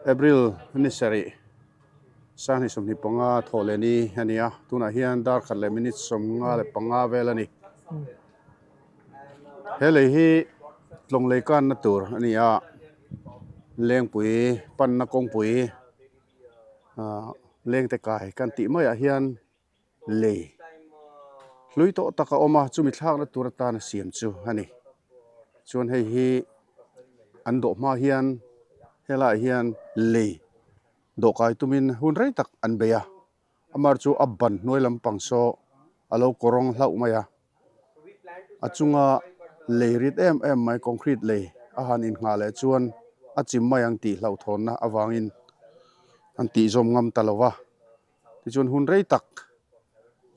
April ni sarih sanghnih 25 thawh leh ni a ni a, tunah hian dar khat leh minute 55 vel a ni. He lei hi tlawng lei kanna tur a ni a, lengpui panna kawngpui ah lengte kai kan tih maiah hian lei hlui tawh tak a awm a chumi thlakna tur atana siam chu a ni chuan hei hi an dawh hma hian helaiah hian lei dawhkai tumin hun rei tak an bei a amar chu a ban hnuai lampang saw a lo kawrawng hlauh mai a a chunga lei rit em em mai concrete lei a han innghah leh chuan a chim mai ang tih hlauhthawnna avangin an tihzawm ngam ta lo va. Tichuan hun rei tak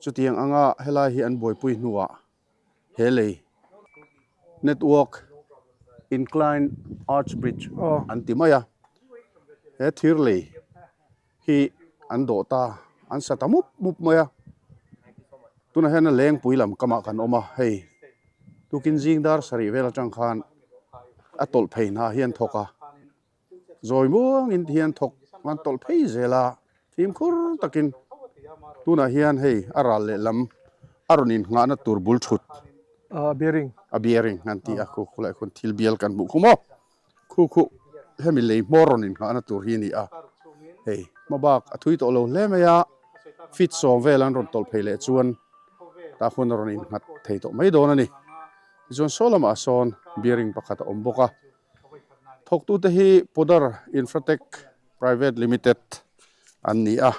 chutiang anga helai hi an buaipui hnuah he lei network incline arch bridge an ti mai a, he thir lei hi an dawh ta an sa ta mup mup mai a, tunah hian a lengpui lam kamah kan awm a hei tukin zing dar sarih vel atang khan a tawlh phei hna hi an thawk a. Zawi muangin ti hian thawk an tawlh phei zel a, fimkhur takin tunah hian hei a ral lehlam a rawn innghahna tur bul thut A bearing. A bearing an ti a, khu khulaiah khuan thil bial kan hmuh khu maw? Khu khu hemi lei hmawr rawn innghahna tur hi a ni a, hei hma bak a thui tawh lo hle mai a, feet 10 vel an rawn tawlh phei leh chuan tah khuan a rawn innghat thei tawh mai dawn a ni. Tichuan saw lamah sawn bearing pakhat a awm bawk a. Thawktute hi Podar Infratech Private Limited an ni a,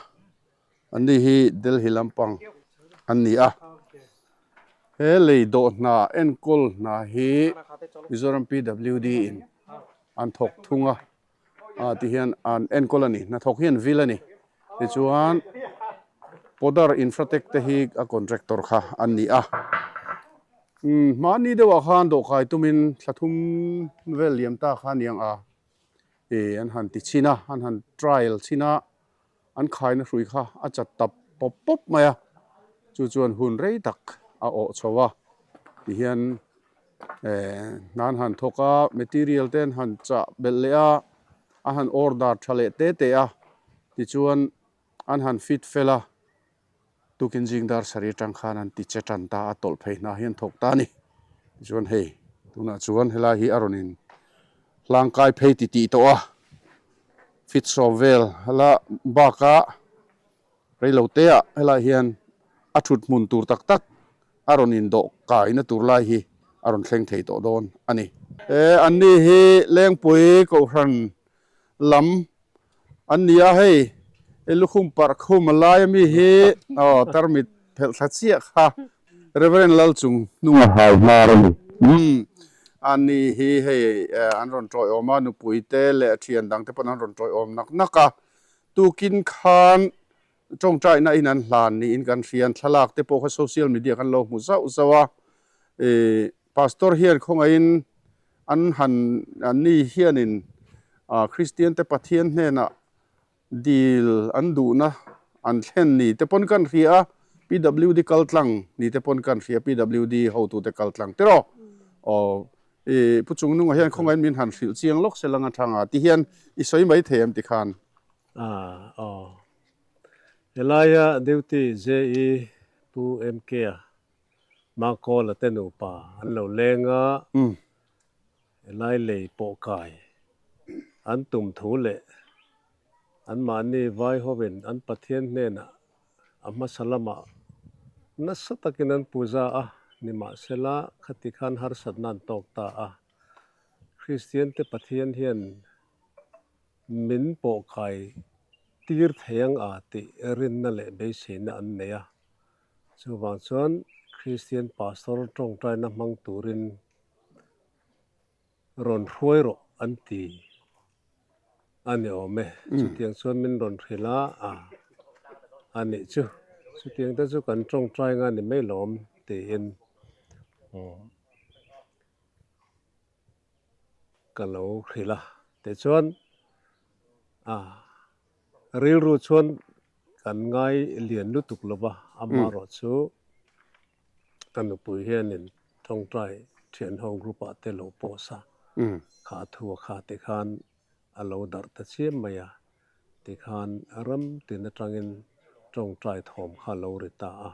anni hi Delhi lampang an ni a. He lei dawh hna enkawl hna hi Mizoram PWD in an thawk thung a, ah ti hian an enkawl a ni, hnathawk hi an vil a ni. Tichuan Podar Infratech te hi a contractor kha an ni a. Umm hmani deuhah khan dawhkai tumin thla thum vel liam ta kha aniang a ih an han ti chhin a, an han trial chhin a, an khaina hrui kha a chat tap pawp pawp mai a, chu chuan hun rei tak a awh chho a, tihian eh hna an han thawk a, material te an han chah belh leh a, a han order tha leh te te a, tichuan an han fit fel a. Tukin zing dar sarih atang khan an ti che tan ta a, tawlh phei hna hi an thawk ta a ni. Tichuan hei tunah chuan helai hi a rawn in hlangkai phei ti tih tawh a, fit 10 vel la baka reilo te ah helai hian a thut hmun tur tak tak a rawn in dawh kaina tur lai hi a rawn thleng thei tawh dawn a ni. He anni hi Lengpui Kohhran lam an ni a hei i lukhum parh khum a lai ami hi aw tarmit phelh thla chiah kha Reverend Lalchung hnunga hau hnar a ni umm ani hi hei an rawn tawiawm a nupui te leh thian dang te pawn an rawn tawiawm nak nak a tukin khan tawngtaina in an hlan niin kan hria an thlalak te pawh kha social media kan lo hmu zauh zauh a ih Pastor hian khawngaihin an han anni hianin Kristian te Pathian hnenah dil an duhna an thlen ni te pawn kan hria a, PWD kal tlang ni te pawn kan hria PWD hotute kal tlang tiraw? Aw i Pu Chungnunga hian khawngaihin min han hrilh chiang lawk se lang athanga ti hian i sawi mai thei em tikhan? Ah aw helaia duty JE Pu MK a Makawla te nupa an lo leng a, helai lei pawh kai an tum thu leh anmahni vai hovin an Pathian hnenah a hmasa lamah nasa takin an puja a, nimahsela khati khan harsatna an tawk ta a. Kristian te Pathian hian min pawh kai tir thei ang a tih rinna leh beiseina an nei a. Chuvang chuan Kristian Pastor tawngtaina hmang turin rawn hruai rawh an ti a ni awm e. Chutiang chuan min rawn hrilh a, a a nih chu. Chutiang te chu kan tawngtai nga ni mai lawm tiin ka lo hrilh a. Tichuan a rilru chuan Kan ngai lian lutuk lo va, amaherawh chu ka nupui hianin tawngtai thianho group ah te lo post a, kha thu a kha te khan a lo darh ta chiam mai a, tikhan ram tin atangin tawngtai thawm kha a lo ri ta a.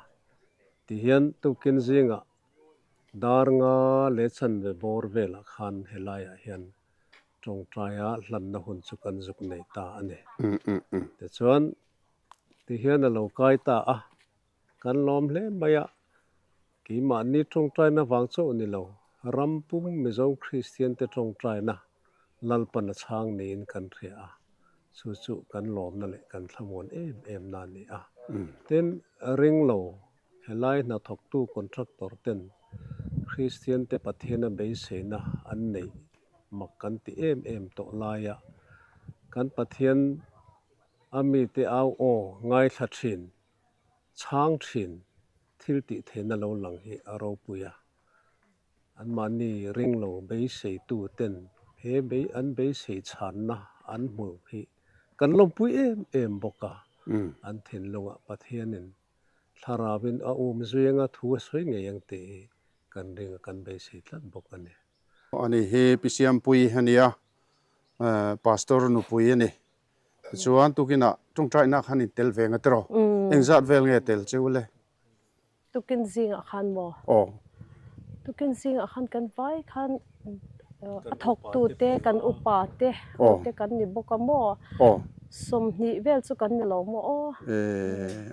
Tihian tukin zingah dar nga leh chanve bawr velah khan helaiah hian tawngtaia hlanna hun chu kan zuk nei ta a ni. Tichuan tihian a lo kai ta a, Kan lawm hle mai a, keimahni tawngtaina vang chauh ni lo, ram pum Mizo Kristiante tawngtaina Lalpan a chhang niin kan hria a, chu chu kan lawmna leh kan thlamuan em em na a ni a. Tin, ring lo, helai hnathawktu contractor ten Kristiante Pathiana beiseina an neih mak kan ti em em tawh laia kan Pathian a mite au aw ngaithla thin Chhang thin thil tih theihna lo lang hi a ropui a, anmahni ring lo beiseitu ten he bei an beisei chhanna an hmu hi kan lawmpui em em bawk a, an thinlungah Pathianin Thlarauvin a um zui anga thu a sawi ngei ang tih hi kan ring a, kan beisei tlat bawk a ni. Ani hi Pi Siampuii a nia, Pastor nupui a ni. Tichuan tukinah tawngtaina khan in tel ve nga tiraw? Engzat vel nge tel che u le? Tukin zingah khan maw? Aw. Tukin zingah khan kan vai khan a thawktu te kan upa te te kan ni bawk a maw? Aw. 20 vel chu kan ni lo maw aw? E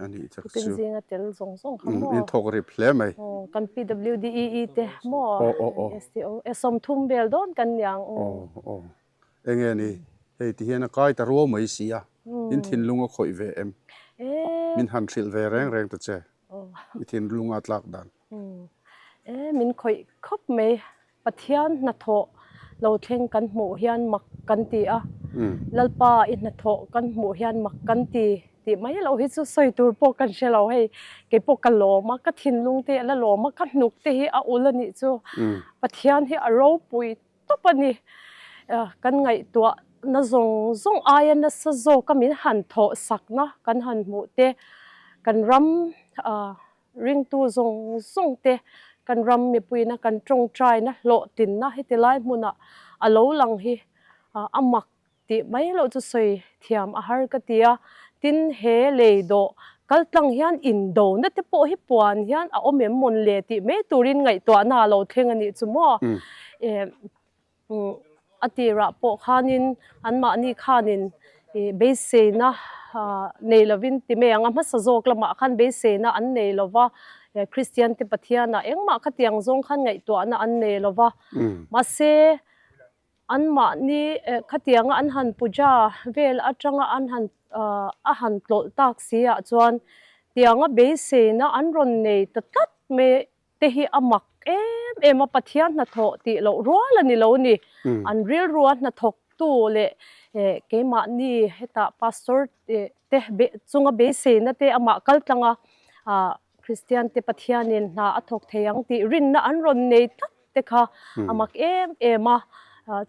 a nih tak chu. Tukin zinga tel zawng zawng kha maw? In thawk rip hle mai. Aw kan PWDEE te maw? Aw aw aw. STO e 30 vel dawn kan niang. Aw aw. Enge ni, hei ti hian a kai ta ruau mai si a, in thinlung a khawih ve em? Min han hrilh ve reng reng ta che, i thinlung a tlak dan. E, min khawih khawp mai, Pathian hnathawh lo thleng kan hmuh hian mak kan ti a, Lalpa i hnathawh kan hmuh hian mak kan ti tih mai loh hi chu sawi tur pawh kan hre lo, hei keipawh ka lawm a, ka thinlung te a la lawm a, ka hnuk te hi a ul a nih chu, Pathian hi a ropui tawp a ni. Kan ngaihtuah na zawng zawng aia nasa zawka min han thawh sakna kan han hmuh te, kan ram ringtu zawng zawng te, kan ram mipuina kan tawngtaina hlawhtlinna heti lai hmunah a lo lang hi a mak tih mai loh chu sawi thiam a har ka ti a, tin he lei dawh kal tlang hian indona te pawh hi puan hian a awm em mawn le tih mai turin ngaihtuahna a lo thleng a nih chu maw. A tirah pawh khanin anmahni khanin beiseina nei lovin ti mai ang a hmasa zawk lamah khan beiseina an nei lova, Kristian te Pathianah engmah khatiang zawng khan ngaihtuahna an nei lova, mahse Anmahni khatianga an han puja vel atanga an han a han tlawlh tak si ah chuan tianga beiseina an rawn nei ta tlat mai te hi a mak em em a, Pathian hnathawh tih loh rual a ni lo ni. An rilrua hnathawktu leh keimahni hetah pastor te chunga beiseina te amah kaltlanga Kristian te Pathianin hna a thawk thei ang tih rinna an rawn nei tlat te kha a mak em em a,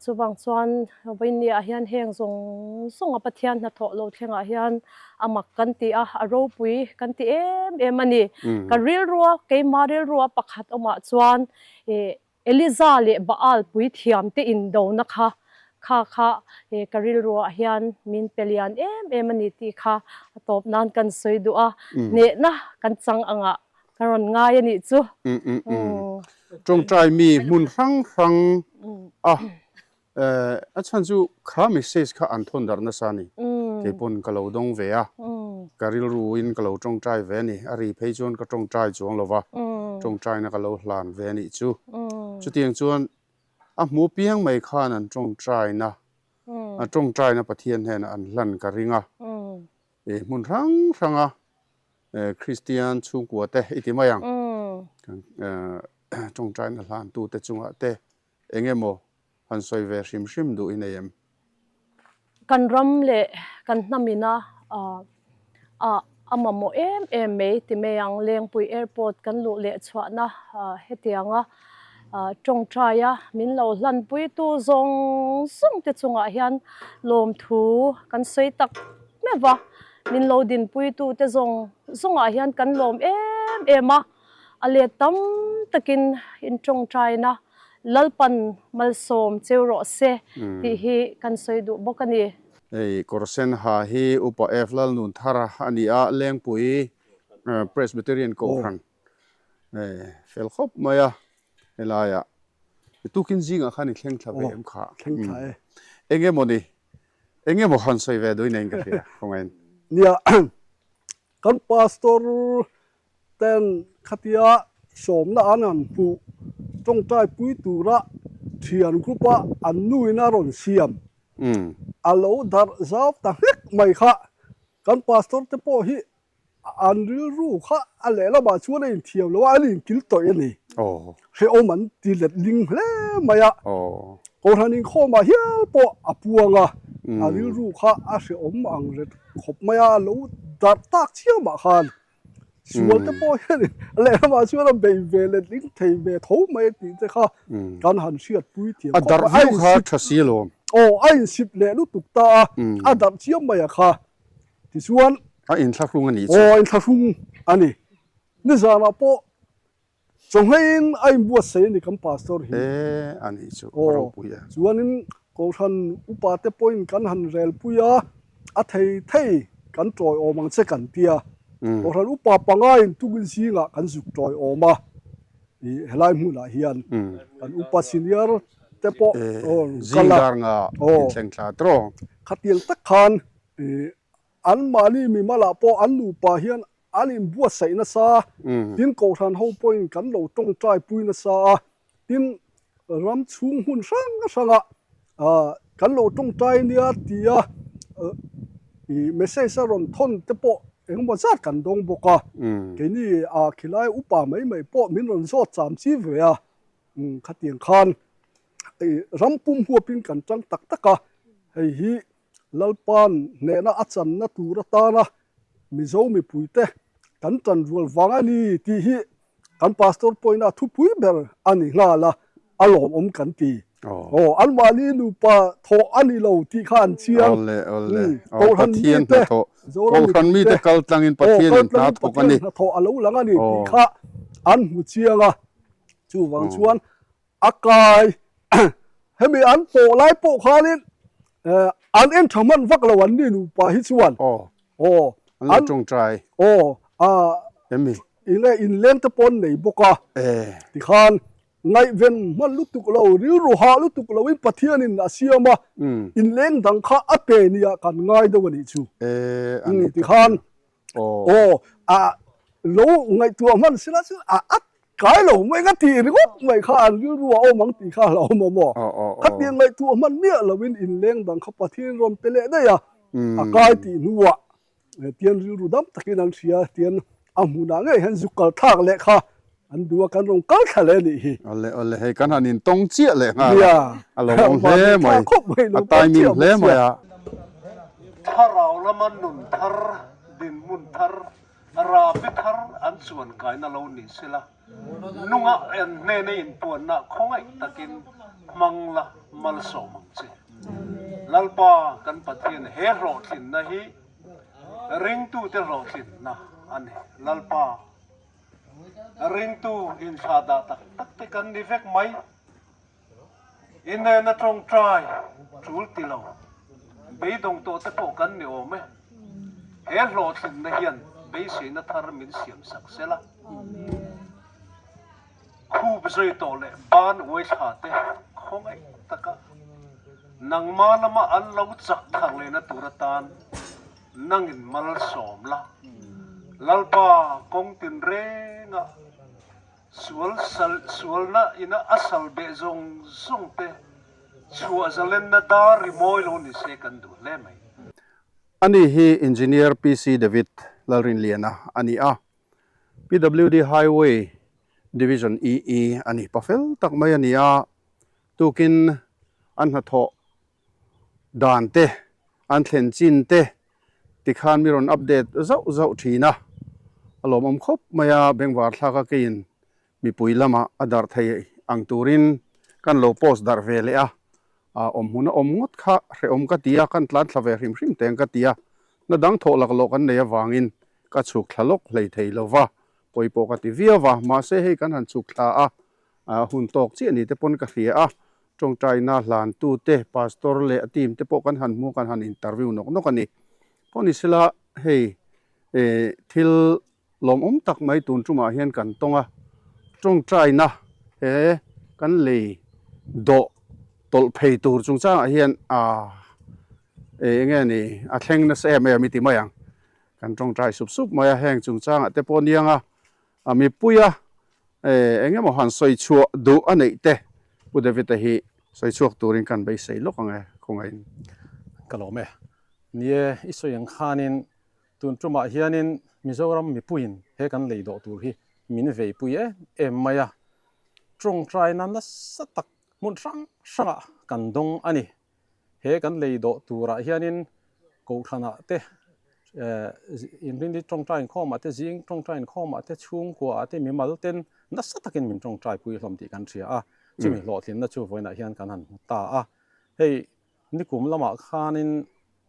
chuvang chuan vawinia hian heng zawng zawng a Pathian hnathawh lo thlengah hian a mak kan ti a, a ropui kan ti em em a ni. Ka rilrua, keima rilrua pakhat awmah chuan ih Eliza leh Baal puithiam te indona kha kha kha ka rilruah hian min pe lian em em a ni tih kha a tawp nan kan sawi duh a, hnehna kan chang angah Ka rawn ngai a nih chu. Tawngtai mi hmun hrang hrang a a chhan chu kha message kha an thawn darh nasa a ni. Kei pawn ka lo dawng ve a, ka rilru in ka lo tawngtai ve a ni. A ri phei chuan ka tawngtai chuang lo va, tawngtaina ka lo hlan ve a nih chu. Chutiang chuan a hmu piang mai khan an tawngtaina, a tawngtaina Pathian hnenah an hlan ka ring a. Hmun hrang hrang a Kristian chhungkua te i ti mai ang. Tawngtaina hlantu te chungah te eng emaw han sawi ve hrim hrim duh i nei em? Kan ram leh kan hnamina a mamawh em em mai ti mai ang. Lengpui Airport kan luh leh chhuahna hetianga tawngtaia min lo hlanpuitu zawng zawng te chungah hian lawmthu kan sawi tak meuh va. Min lo dinpuitu te zawng zawngah hian kan lawm em em a, a let tam takin in tawngtaina Lalpan malsawm cheu rawh se tih hi kan sawi duh bawk a ni. Hei kawr sen ha hi Upa F Lalnunthara a ni a, Lengpui Presbyterian Kohhran fel khawp mai a helaiah. Tukin zingah khan i thleng thla ve em kha? Thleng thla e. Eng emaw ni? Eng emaw han sawi ve duin eng ka hria khawngain. Nia, kan pastor ten khatia sawmna an han hmuh tawngtai pui tura thian group a an nuin a rawn siam a lo darh zau ta hlek mai kha. Kan pastor te pawh hi An rilru kha a lehlamah chuan a inthiam lo a, an inkil tawih a ni. Hrehawm an ti let ling hle mai a. Kohhran inkhawmah hial pawh a puang a, a rilru kha a hrehawm ang ret khawp mai a, a lo darh tak chiamah khan sual te pawh hian a lehlamah chuan a bei ve let ling thei ve tho mai a tih te kha kan han hriatpui thiam khawp mai. A darh viau kha tha si alawm. Aw, a insip leh lutuk ta a, a darh chiam mai a kha. Tichuan. A inthlahrung a nih chu. Aw, inthlahrung a ni. Nizanah pawh chawhngeiin a inbuatsaih a ni kan pastor hi. E, a nih chu, a ropui e. Chuanin Kohhran upate pawhin kan han relpui a, a thei thei kan tawiawm ang che kan tia. Kohhran upa pangaiin tukin zingah kan zuk tawiawm a, i helai hmunah hian kan upa senior te pawh rawn kal a. Zingdar nga inthleng thla tawh. Khatiang tak khan Anmahni mimalah pawh an nupa hian an inbuatsaih nasa, tin Kohhran ho pawhin kan lo tawngtai pui nasa a, tin ram chhung hmun hrang hrangah kan lo tawngtai nia tia message a rawn thawn te pawh engemaw zat kan dawng bawk a, keini khilai upa mai mai pawh min rawn zawt cham chi ve a, khatiang khan ram pum huapin kan tang tak tak a, hei hi Lalpa'n hnehna a channa tur atana Mizo mipuite kan tan rual vang a ni tih hi kan Pastor pawhin a thupui ber a ni nghal a, a lawmawm kan ti. Aw, anmahni nupa thawh a ni lo tih kha an chiang. Awle, awle. Aw, Pathian hnathawh. Kohhran mite kal tlangin Pathianin hna thawk a ni. Pathian hnathawh a lo lang a ni tih kha an hmu chiang a. Chuvang chuan A kai hemi an pawh lai pawh khanin an en tha hman vak lo an ni nupa hi chuan aw aw an lo tawngtai aw a hemi enge inleng te pawh an nei bawk a tikhan ngaihven hman lutuk lo rilru hah lutuk lo in Pathianin a siam a inleng dang kha a pe nia kan ngai deuh a nih chu tikhan Aw, a lo ngaihtuah hman sila chu a at kai lo mai nga tih ringawt mai kha an rilru a awm ang tih kha a lo awm awm aw. Khatiang ngaihtuah hman miah loin inleng dang kha Pathian rawn pe leh daih a, a kai tih hnuah tian rilru dam takin an hria tian a hmunah ngei hian zu kal thlak leh kha an duh a kan rawn kal thla leh a nih hi. Awle awle hei kan han intawng chiah leh nghal a, a lo awm hle mai, a timing hle mai a. Thlarau lama nun thar, dinhmun thar, rabi thar an chuan kaina lo ni sela, nunga en hnena inpuanna khawngaih takin hmang la malsawm ang che. Lalpa kan Pathian he hlawhtlinna hi ringtute hlawhtlinna a ni. Lalpa. Ringtu inthlah dah tak tak te kan ni vek mai. I hnena tawngtai tul ti lo, beidawng tawh te pawh kan ni awm e. He hlawhtlinna hian beiseina thar min siam sak sela. Khup zui tawh leh ban uai thla te khawngaih taka nangma lama an lo chak thar lehna tur atan nangin malsawm la. Lalpa kawng tinrengah sual sal sualna ina a sal beh zawng zawng te chhuah zalenna dar rimawi lo ni se kan duh hle mai. Ani hi Engineer PC David Lalrinliana a ni a. PWD Highway Division EE a ni pa fel tak mai a ni a, tukin an hnathawh dan te, an thlen chin te tikhan mi rawn update zauh zauh thin a, a lawmawm khawp mai a, bengvar thlak a keiin mipui lamah a darh thei ang turin kan lo post darh ve leh a, awm hmun a awm ngawt kha hrehawm ka ti a, kan tlan thla ve hrim hrim teng ka ti a, hna dang thawh laklawh kan nei avangin ka chhuk thla lawk hlei thei lo va, pawi pawh ka ti viau va, mahse hei kan han chhuk thla a. A hun tawk chiah ni te pawn ka hria a, tawngtaina hlantute, pastor leh a team te pawh kan han hmu kan han interview nawk nawk a ni. Pawh ni sela hei thil lawmawm tak mai tun tumah hian kan tawng a, tawngtaina he kan lei dawh tawlh phei tur chungchangah hian aa eng nge ni a thleng nasa em em i ti mai ang. Kan tawngtai sup sup mai a, heng chungchangah te pawh niang a, A mipuia eng emaw han sawi chhuah duh a neih te Pu David-a hi sawi chhuak turin kan beisei lawk ang e, khawngaihin. Ka lawm e. Ni e, i sawi ang khanin tun tumah hianin Mizoram mipuiin he kan lei dawh tur hi min veipui em em mai a, tawngtaina nasa tak hmun hrang hrangah kan dawng a ni. He kan lei dawh turah hianin Kohhranah te, inrinni tawngtai inkhawmah te, zing tawngtai inkhawmah te, chhungkuaah te, mimal ten nasa takin min tawngtai pui hlawm tih kan hria a. Chumi hlawhtlinna chu vawiinah hian kan han hmu ta a. Hei nikum lamah khanin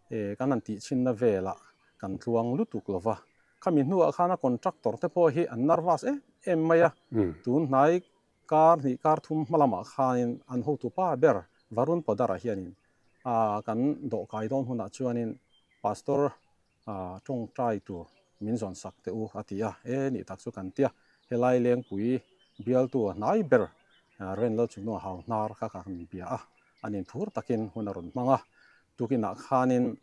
kan han tihchhinna velah kan tluang lutuk lo va. Khami hnuah khan a contractor te pawh hi an nervous em em mai a. Tun hnai Kar hnih kar thum hma lamah khanin an hotu pa ber Varun Podar-a hianin kan dawhkai dawn hunah chuanin Pastor tawngtai tur min zawn sak teh u a ti a, e nih tak chu kan tia, helai Lengpui bialtu a hnai ber Ren Lalchungnua hau hnar kha kan bia a, an inphur takin hun a rawn hmang a, tukinah khanin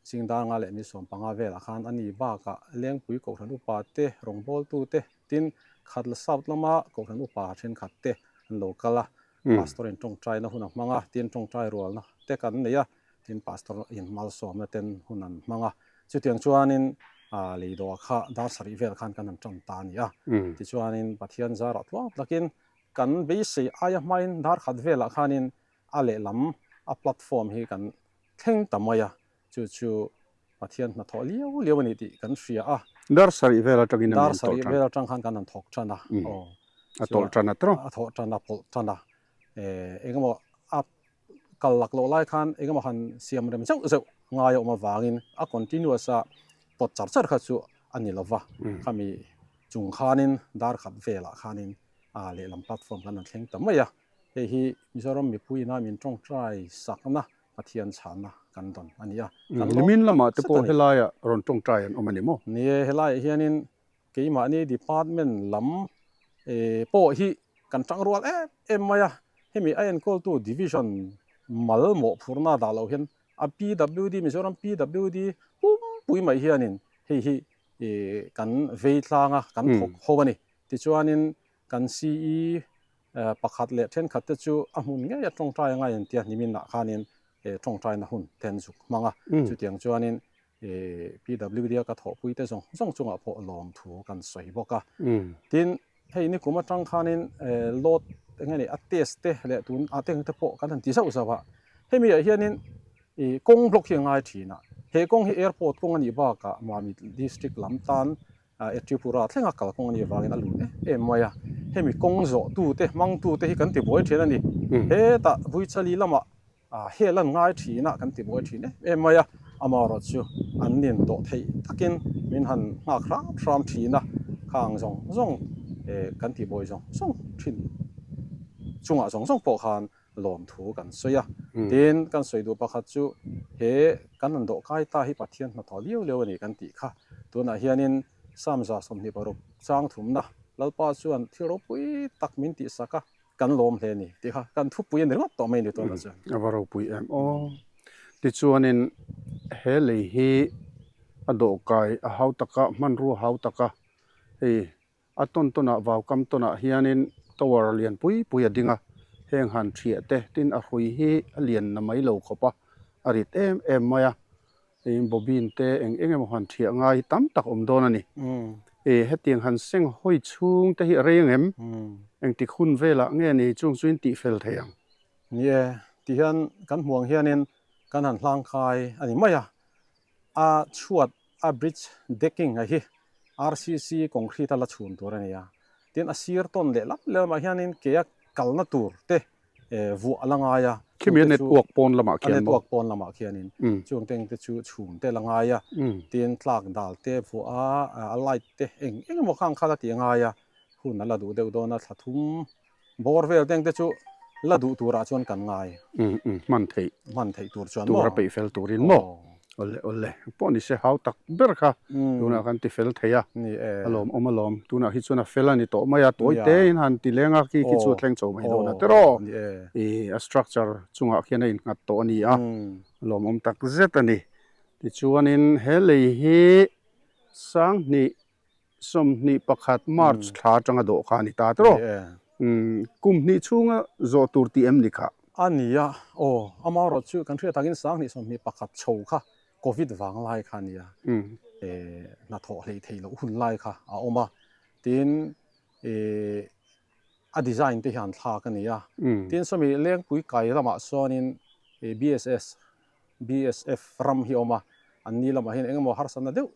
Singdanga leh mi 15 velah khan a ni bakah Lengpui Kohhran Upa te, rawngbawltu te, tin Khatla South lama Kohhran Upa thenkhat te an lo kal a, Pastor in tawngtaina hun a hmang a, tin tawngtai rualna te kan nei a, tin Pastor in malsawmna ten hun an hmang a. Chutiang chuanin Leidawh kha dar sarih vel khan kan han tan ta a ni a. Tichuanin Pathian zarah tluang takin kan beisei aia hmain dar khat velah khanin a lehlam a platform hi kan thleng ta mai a, chu chu Pathian hnathawh liau liau a ni tih kan hria a. Dar sarih vel atangin a Dar sarih vel atang khan kan han thawk tan a, aw. A tawlh tan a tawng. A thawh tan a, pawlh tan a. Engemaw a kal lak loh lai khan engemaw han siam rem zeuh zeuh ngai a awm avangin a continuous a pawt char char kha chu a ni lova, khami chung khanin dar khat velah khanin lehlam platform kan han thleng ta mai a. Hei hi Mizoram mipuiina min tawngtai sakna Pathian chhahna kan dawn a ni a. Kan lawm Nimin lamah te tak zet pawh a ni. helaiah rawn tawngtai an awm a ni maw? Ni e, helaiah hianin keimahni department lam pawh hi kan tang rual em em mai a. Hemi a enkawltu division mal mawhphurhna dah loh hian a PWD, Mizoram PWD pumpui mai hianin hei hi kan vei tlang a, kan thawk ho a ni. Tichuanin kan CE Pakhat leh thenkhat te chu a hmun ngei a tawngtai a ngaih an tia nimin ah khanin tawngtaina hun te an zuk hmang a, chutiang chuanin PWD a ka thawhpui te zawng zawng chungah pawh lawmthu kan sawi bawk a. Tin, hei nikum atang khanin load eng nge ni a test te leh tun a teng te pawh kan han ti zauh zauh a, hemi ah hianin kawng block hi a ngai thin a, he kawng hi airport kawng a nih bakah Mamit district lam tan Tripura thlenga kalkawng a nih avangin a lut em em mai a, hemi kawng zawhtute, hmangtute hi kan tibuai thin a ni. Hetah Vuichali lamah hel an ngai thin a, kan tibuai thin em em mai a, amaherawh chu an nin dawh theih takin min han nghak hram hram thin a, khang zawng zawng kan tibuai zawng zawng thin chungah zawng zawng pawh khan lawmthu kan sawi a. Tin, kan sawi duh pakhat chu he kan rawn dawh kai ta hi Pathian hnathawh liau liau a ni kan tih kha. Tunah hianin Psalm 26 chang thumna Lalpa chuan thil ropui tak min tihsak a, kan lawm hle a ni tih kha kan thupui a ni ringawt tawh mai a ni tunah chuan. A va ropui em aw. Tichuanin he lei hi a dawhkai a hau taka, hmanrua hau taka hei A tawn tawnah vau kam tawnah hianin tower lian pui pui a ding a, heng han thiah te tin a hrui hi a lian na mai lo khawp a, a rit em em mai a, eng bobin te eng eng emaw han thiah ngai hi tam tak awm dawn a ni. E hetiang han seng hawi chhung te hi a rei ang em? Engtik hun velah nge ni chung chu in tihfel thei ang? Ni e, ti hian kan hmuh ang hianin kan han hlangkai a ni mai a, A chhuat a bridge decking a hi RCC concrete a la chhun tur a ni a, tin a sir tawn leh lam leh lamah hianin ke a kalna tur te vuah a la ngai a, Khimi a network pawn lamah khian maw? A network pawn lamah khianin chung te eng te chu chhun te la ngai a, tin tlak dal te vuah a, a light te eng eng emaw khang kha la tih a ngai a, hun a la duh deuh dawn a, thla thum. Bawr vel teng te chu la duh turah chuan kan ngai. Umm umm hman theih. Hman theih tur chuan maw? Tura peih fel turin maw? Awle awle pawh ni se hau tak ber kha tunah kan ti fel thei a. Ni e. A lawmawm alawm. Tunah hi chuan a fel a ni tawh mai a, tawi tein han ti leng a, khi khi chu a thleng chho mai dawn a tiraw? Ni e. Ih a structure chungah khian a innghat tawh a ni a, a lawmawm tak zet a ni. Tichuanin he lei hi Sanghnih 21 March thla atanga dawh kha a ni ta tawh. Kum hnih chhunga zawh tur tih em ni kha? A ni a, aw, amaherawh chu kan hriat angin 20 21 chho kha Covid vang lai kha a ni a, hnathawh hlei thei loh hun lai kha a awm a, tin a design te hian thlak a ni a, tin sawmi Lengpui kai lamah sawnin BSS, BSF ram hi a awm a, anni lamah hian engemaw harsatna deuh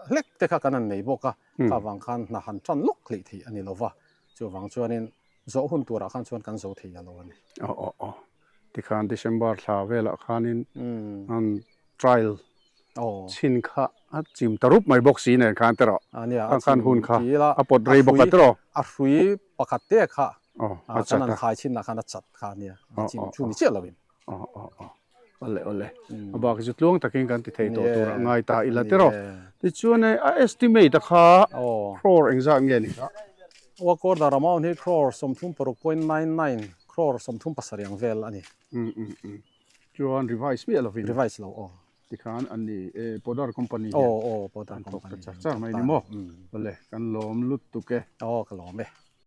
hlek te kha kan han nei bawk a, kha vang khan hna han tan lawk hleih theih a ni lo va, chuvang chuanin zawh hun turah khan chuan kan zo thei a lo a ni. Aw aw aw, tikhan December thla velah khanin an trial chhin kha a chim ta rup mai bawk si nen khan tiraw, kha khan hun kha a pawt rei bawk a tiraw. A hrui pakhat te kha kan han khai chhinah khan a chat kha a nia, a chim chu ni chiah loin. Aw aw aw. Awle awle. A bak hi chu tluang takin kan ti thei tawh tur a ngai ta ila tiraw. Tichuan hei a estimate a kha crore engzat nge ni kha? Work order amount hi crore 36.99 crore 37 ang vel a ni. Um um um. Chuan revise miah lovin. Revise lo aw. Tikhan an ni e Podar company hian. Aw aw Podar company. An thawk ta char char mai ni maw? Awle kan lawm lutuk e. Aw ka lawm e.